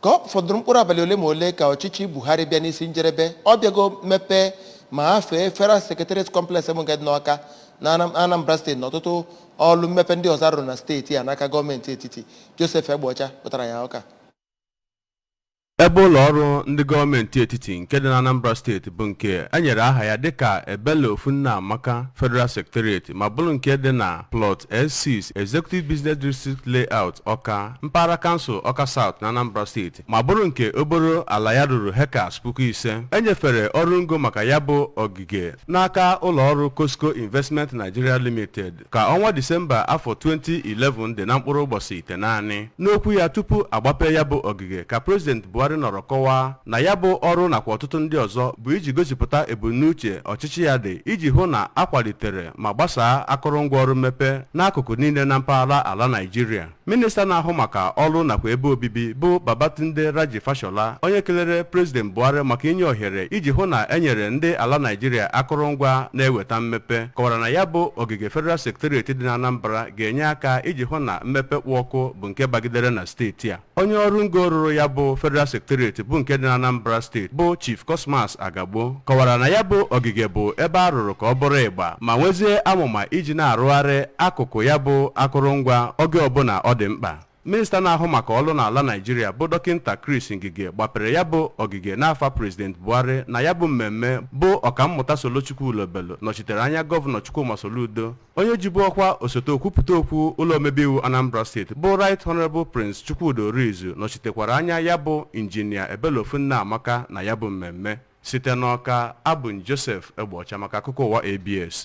Ka ọ fọdụrụ mkpụrụ abalị ole ma ole ka ọchịchị Buhari bịa n'isi njedebe, ọ bịago mepee ma ha fee Federal Secretariat Complex bụ nke dị n'Ọka na Anambra Steeti na ọtụtụ ọrụ mmepe ndị ọzọ arụrụ na steeti a n'aka gọọmenti etiti. Joseph Egbeọcha pụtara ya Ọka. Ebe ụlọ ọrụ ndị gọọmenti etiti nke dị na Anambra Steeti bụ nke e nyere aha ya dịka Ebele Ofunne-Amaka Federal Secretariat, ma bụrụ nke dị na Plot S6, Executive Business District Layout, Ọka, mpaghara kansụl Ọka South na Anambra Steeti, ma bụrụ nke oboro ala ya ruru hectares 5,000. E nyefere ọrụ ngo maka ya bụ ogige n'aka ụlọ ọrụ Cosco Investment Nigeria Limited ka ọnwa Disemba afọ 2011 dị na mkpụrụ ụbọchị 9. N'okwu ya tupu agbape ya bụ ogige, ka President Buhari nọrọ kọwaa na ya bụ ọrụ nakwa ọtụtụ ndị ọzọ bụ iji gosipụta ebumnuche ọchịchị ya dị iji hụ na akwalitere ma gbasaa akụrụngwa ọrụ mmepe n'akụkụ niile na mpaghara ala Naijiria. Minista na-ahụ maka ọrụ nakwa ebe obibi bụ Babatunde Raji Fashola, onye kelere President Buhari maka inye ohere iji hụ na enyere ndị ala Naijiria akụrụngwa na-eweta mmepe, kọwara na ya bụ ogige Federal Secretariat dị na Anambra ga-enye aka iji hụ na mmepe kpụ ọkụ bụ nke bagidere na steeti a. Onye ọrụ ngo rụrụ ya bụ Federal Secretariat bụ nke dị na Anambra Steeti bụ Chief Cosmas Agagbo kọwara na ya bụ ogige bụ ebe a rụrụ ka ọ bụrụ ịgba, ma nwezie amụma iji na-arụgharị akụkụ ya bụ akụrụngwa oge ọbụla ọ dị mkpa. Minista na-ahụ maka ọrụ n'ala Naijiria bụ Dọkịnta Chris Ngige gbapere ya bụ ogige n'afa President Buhari na ya bụ mmemme. Bụ Ọkammụta Solochukwu Ulebelu nọchitere anya Gọvanọ Chukwuma Soludo. Onye jibu ọkwa osote okwupụta okwu ụlọ omebe iwu Anambra Steeti bụ Right Honorable Prince Chukwudi Orizu nọchitekwara anya ya bụ Injinia Ebele Ofunne-Amaka na ya bụ mmemme. Site n'Ọka, abụ Joseph Egbeọcha maka akụkọ ụwa ABS.